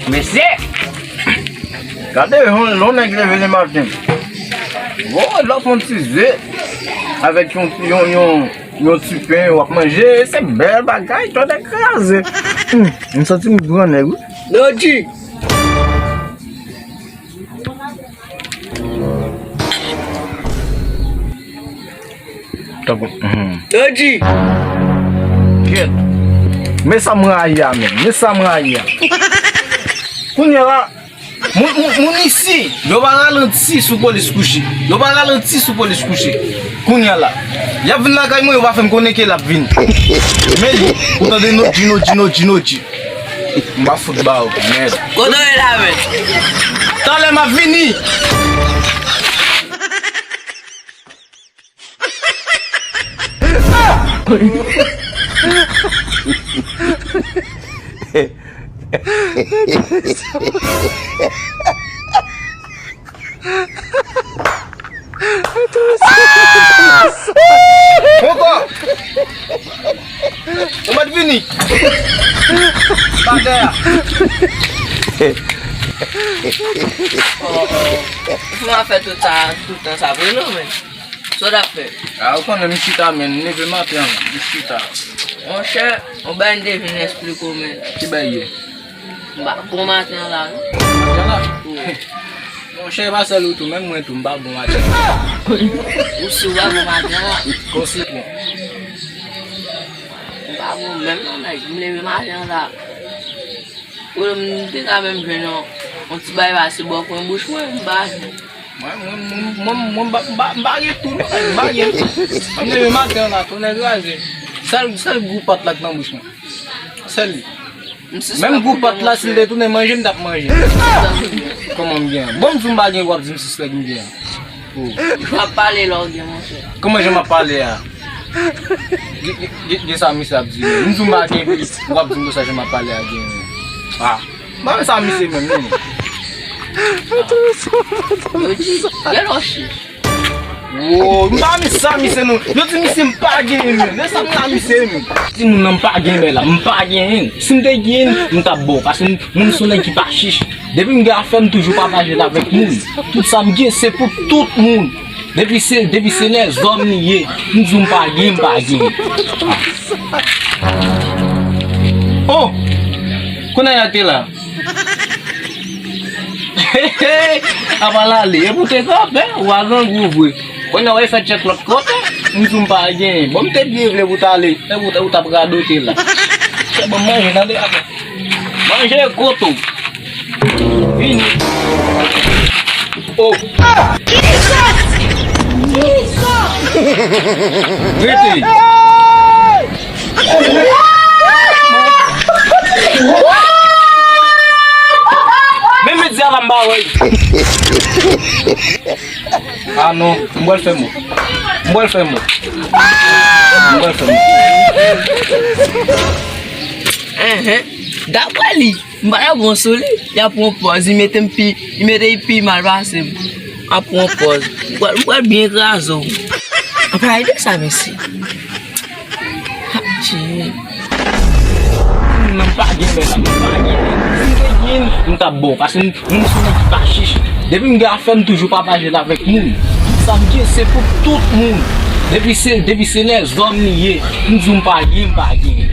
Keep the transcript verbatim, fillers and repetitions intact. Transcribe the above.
Mesye! Gade yon, yon nèg leve le maten. Bon, l ap fè yon ti ze avèk yon, yon, yon, yon ti pen, w ap manje. Se bèl bagay, tonnè kraze. Hmm, m santi m grannèg, wi. Dodji! Tankou, hmm. Dodji! Kyèt. Men sa m rayi a, men. Men sa m rayi a. Kounye a la, moun, moun, moun isi, yo pa ralanti sou polis kouche. Yo pa ralanti sou polis kouche. Kounye a la, y ap vin lakay mwen, yo pa fè m konnen ke l ap vin. Men li, ou tande Nodji, Nodji, Nodji, Nodji. M pa fout ba w, mèd. Kote w ye la, men? Talè m ap vini. Ankò! Ou mèt vini! Batè a! Ou fè tout sa, tout tan sa pou nou, men. Sa w t ap fè? A, ou konnen m chita, men, m leve maten an, m chita. Monchè, yon bagay m te vin esplike w, men. Ki bagay ye? M pa bon maten an la, non. Maten an la? Wi. Monchè, e pa sèl ou tou, menm mwen tou, m pa bon maten an. Ou si w pa bon maten an la? Kòm si bon. M pa bon menm non, nèg. M leve maten an la. Ou m te ka menm jwenn yon, yon ti bagay pase bò kwen bouch mwen, m pa jwenn. Mwen, mwen, mwen, mwen, mwen, m pa, m pa, m pa gen tou, non, m pa gen. M leve maten an la, tonnè kraze. Sèl, sèl gou pat la k nan bouch mwen. Sèl li. Menm gou pat la, si l te tounen manje, m t ap manje. Kòman m gen? Bon, m di w m pa gen, w ap di m sispèk m gen. Oh. Jan w ap pale la, w gen, monchè. Kòman jan m ap pale a? Gen, gen, gen, gen sa misye ap di menm. M di w m pa gen, w ap di m konsa jan m ap pale a gen. Ah. M pa konn sa misye menm, non. Yo di, gen lò chich. Wo, m pa konn sa misye non. Yo di misye m pa genyen menm. Men sa m la misye menm. Timoun nan m pa gen men la, m pa genyen. Si m te genyen, m t ap ba w. Paske m, m se yon nèg ki pa chich. Depi m gen afè, m toujou pataje l avèk moun. Tout sa m gen, se pou tout moun. Depi se, depi se lèzòm li ye, m di w m pa gen, m pa gen. Oh! Kounye a te la. Apa l ale, epi w te kanpe, w a grangou vre. Kounye a w al fè tchèk lòt kote, m di w m pa gen. Bon, m te byen vle pou w t ale, epi w t, ou t ap radote la. Se bon, manje, tande, apa. Manje kote w. Vini. Oh. Rete. Men medya la m pa wè. Ah non, m pral fè mò. M pral fè mò. M pral fè mò. Enhen. Daprè li, m pa t ap bon sou li. Li ap pran pòz, li mete m pi, li mete li pi mal pase m. M ap pran pòz. M pral, m pral byen kraze w. An pa ede sa, mesye. Adje. Moun nan pa gen lè la, m pa gen. Si m te gen, m t ap bon. Paske m, m se yon nèg ki pa chich. Depi m gen afè, m toujou pataje l avèk moun. Sa m gen, se pou tout moun. Depi se, depi se lèzòm li ye, m di w m pa gen, m pa gen.